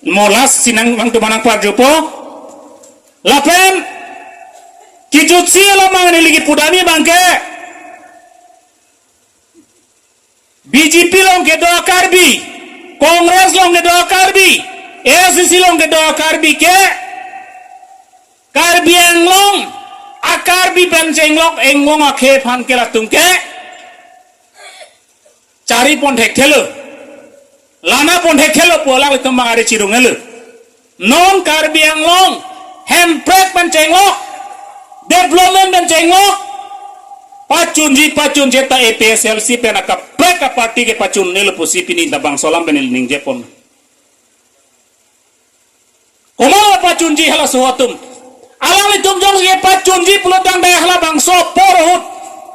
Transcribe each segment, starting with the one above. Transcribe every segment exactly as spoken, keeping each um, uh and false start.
Mo last si nangtum aphan nangparjupo. Lapen kejutsi alam abang neli kipudam abangke, B J P along kedo a-Karbi, Congress along kedo a-Karbi, A I C C along kedo a-Karbi ke Karbi Anglong a-Karbi pen chenglok englong akhei aphan ke latum ke chari pon thekthelo, lana pon thekthelo pu alanglitum abang ari chirung-elo. Non Karbi Anglong hemprek pen chenglok, development pen chenglok, pachunji pachunji ta A P H L C pen akaprek a-party kepachun-elo pusi pini labangso alam pen neli ningje pon. Komat pachunji halaso atum? Alanglitum jongsi pachunji pulotangte halabangso apor ahut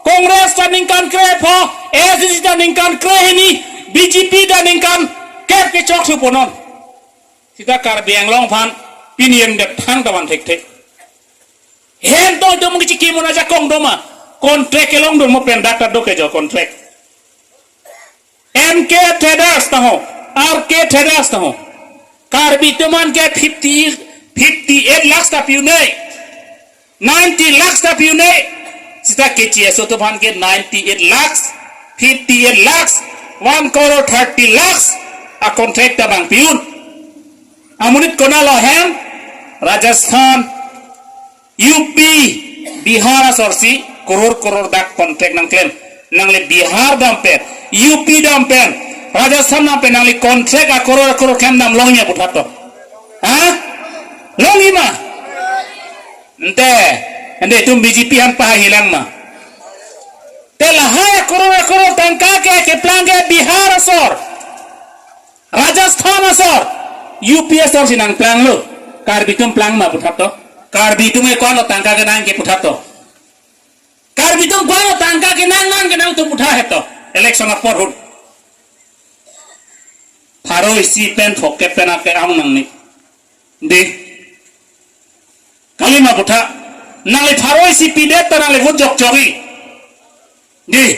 Congress ta ningkan krepho, A I C C ta ningkan krehini, B J P ta ningkan kep kechok thupo non. Seta Karbi Anglong aphan pini yen det thang ta van thekthe. Hen to itum kichiki mona ajakong doma. Contract kelong dun mo pen data do ke jo contract. M K Traders ta ho, R K Traders ta ho. Karbi atum aphan ke fifty, fifty-eight lakhs ta pi un-e. Ninety lakhs ta pi un-e. Seta K T S O atum aphan ke ninety-eight lakhs, fifty-eight lakhs, one crore thirty lakhs a-contract ta abang pi un. Amonit konatlo hem? Rajasthan, U P, Bihar asor si crore crore dak contract nangklem. Nangli Bihar dam pen, U P dam pen, Rajasthan dam pen nangli contract a-crore a-crore klem dam longji ma puthot to? Ha? Longji ma? Ante, ante itum B J P aphan pahailang ma? Te lahai a-crore a-crore tangka ke keplang ke Bihar asor, Rajasthan asor, U P asor si nangplanglo. Karbi atum plang ma puthot to? Karbi atum ke ko-anlo tangka kenang ke puthot to? Karbi atum ko-anlo tangka kenang nang kenang atum puthot het to? Election apor ahut pharo isi pen phokep pen ake aung nangne. Dei. Kalima puthot, nangli pharo isi pidet ta nangli vote jokjokji. Dei.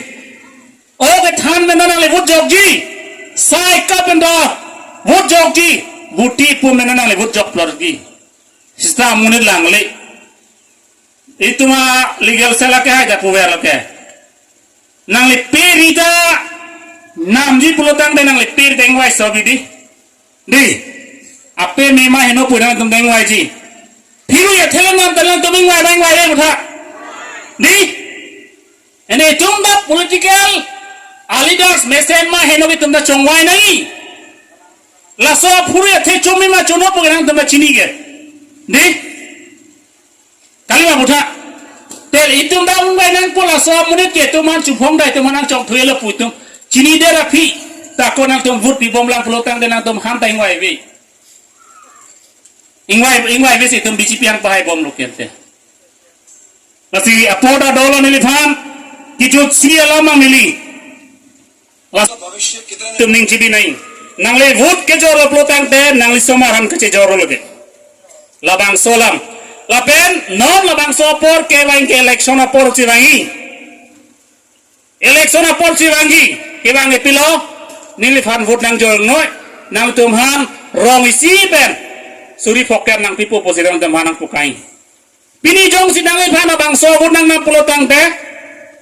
O kethan pen ta nangli vote jokji. Sai kap pen ta vote jokji. Buti pu pen ta nangli vote jokplorji. Seta amonit langle. Itum a-legal cell ake hai ta puver lake. Nangli pir ida namji pulotangte nangli pir ta ingvai so bidi. Dei. Ape mema heno pu nangtum ta ingvaiji. Phiru ya thelen nam ta nangtum ingvai, ingvai re puthot. Dei. Ene itum ta political a-leaders mesen ma heno itum ta chongvai nangji. Laso phuru ya the chomi ma chono pu nangtum ta chini ke. Dei. Kalima puthot. Te itum ta ingvai nangpo laso amonit ke itum aphan chuphong dai itum aphan nangchongthui lo pu itum chinidet aphi ta ko nangtum vote pibomlang pulotangte nangtum aphan ta ingvaive. Ingvai, ingvaive si itum B J P aphan pahaibomlo kente. Lasi apor ta dolo neliphan, kejutsi alam abang neli. Lasi itum ning chibi nai. Nangli vote kejor pulotangte nangli osomar aphan kachejor lo ke. Labangso alam. Lapen non labangso apor kevang ke election apor chevangji. Election apor chevangji, kevang ke pilo, neliphan vote nangjor noi, nangtum aphan rong isi pen suri phokep nangpipo pusi nangtum aphan nangpukai. Pini jongsi nangliphan labangso vote nangnam pulotangte,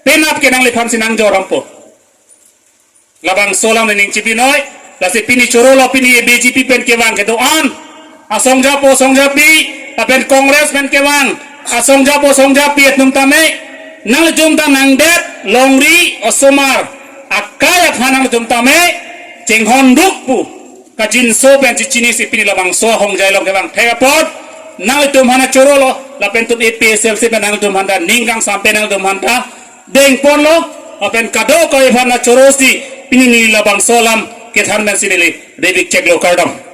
penap ke nangliphan si nangjor rampo. Labangso alam ning chibi noi, lasi pini chorolo pini B J P pen kevang kedo-an asongjapo songjapi, lapen Congress pen kevang asongjapo songjapi atum tame, nanglitum ta nangdet longri osomar akai aphan nanglitum tame chinghon duk pu kachinso pen chichinisi pini labangso ahongjai along kevang thek apot, nanglitum aphan chorolo, lapen itum A P H L C pen nanglitum aphan ta ning kangsam pen nanglitum aphan ta dengponlo, lapen kadokave aphan chorosi pini neli labangso alam kethan pensi neli rebik cheklo, kardom.